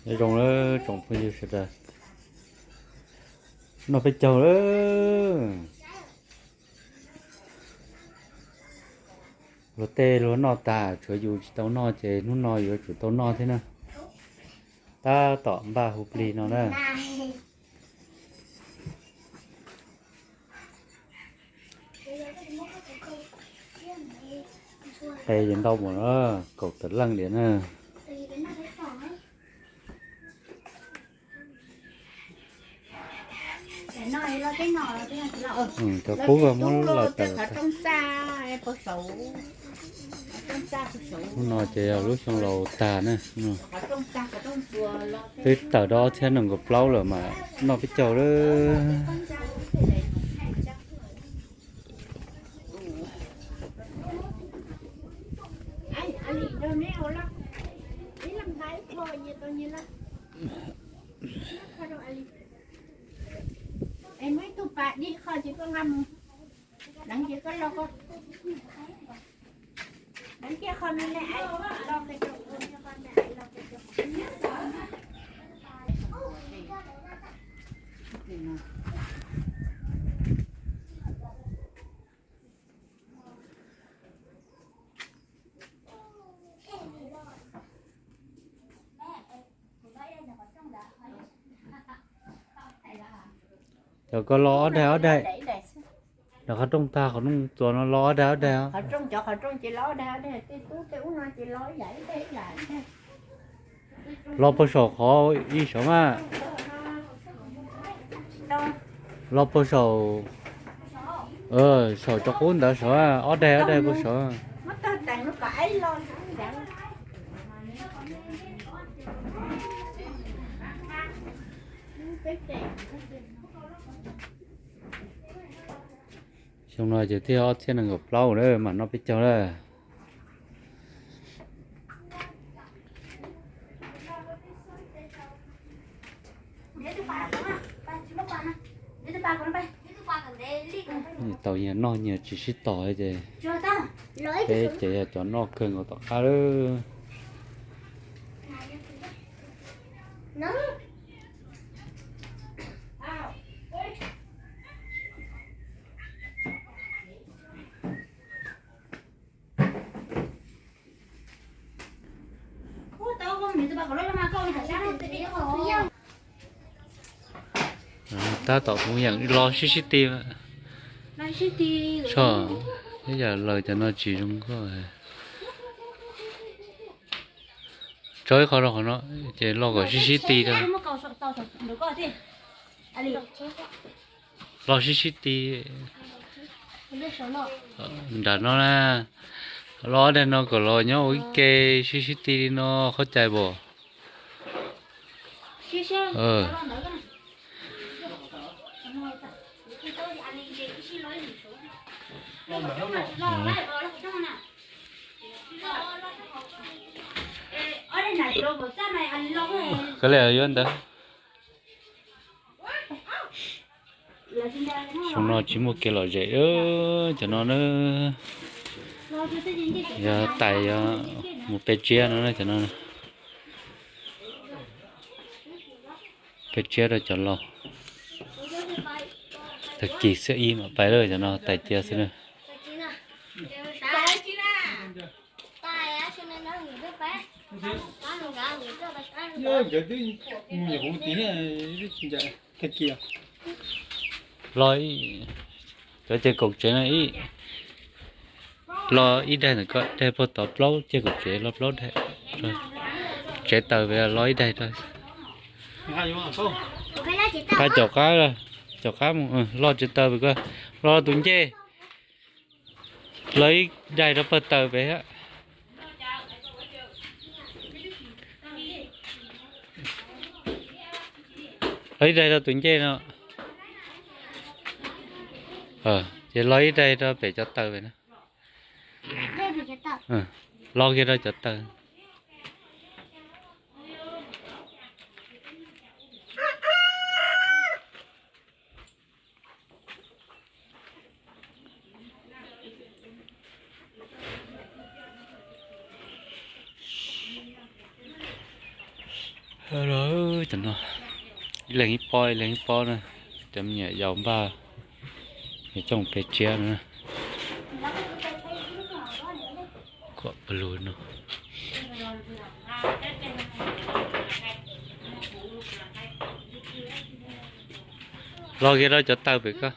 Nyob zoo lawm tsoom phooj ywg sawv daws, noj peb caug lawm. Luag tej luag noj tas, tshuav yus tsis tau noj ces hnub no yuav tsum tau noj thiab na. Tab tom npaj hu plig no na. Qe ces ntau mus na, kaum tawm leej diam na. Cov qub muab los tawm. Hnub no ces yog lub xyoo laus tag na. Twb tawm rau ob txhiab nees nkaum plaub lawm mas noj peb caug lawm. Cov ko los ob daig ob daig. Lawv qhov rooj tag qhov rooj txuas no los ob daig ob daig. Qhov rooj, cov qhov rooj ces los ob daig ob daig, tej tub tej ub no ces los ib yam ib daig ib yam. Los puag saum qhov ib saum mas. Los puag saum, saum cov qub ntawd saum, ob daig ob daig puag saum. Xyoo no ces twb ob txhiab nees nkaum plaub lawm mas noj peb caug lawm. Nyias tau nyias noj nyias tsis sib tos ces peb ces yog cov noj kawg nkaus tom qab lawm. Tab tom kuv yeem los sib sib ti. Ib yam lawv cov no tsis zoo nkauj. Tso ib qho rau qhov no ces los kom sib sib ti rau. Los sib sib ti. Nram no na, los ob daig no kom los nyob ua ib ke sib sib ti li no, qhov cai pom. Koj li yuav ntawd. Xyoo no tsis muaj kev lom zem cov no na. Yog tais yog mus pem tsiab no na cov no. Pem tsiab rau cov laus. Tag kis xiab ib mam pais lawm cov no, tais cia xwb na. Los, cov ces kaum tsev no ib, los ib daig ntawm ko, daig puag tod plaub, ces kaum tsev los plaub daig. Tsev taws pem los ib daig rau. Phaj caum qab, caum qab mus, los tsev taws pem ko, los tus ncej. Los ib daig rau pawg taws pem. Los ib daig rau tus ncej no. Ces los ib daig rau pem cov taws pem na. Los kiag rau cov taws. Cov no, ib leeg ib pob ib leeg ib pob na, cov me nyuam yaus npaj, yuav coj mus pem tsiab no. Kom pawg lug no. Los kiag rau cov taw pem ko.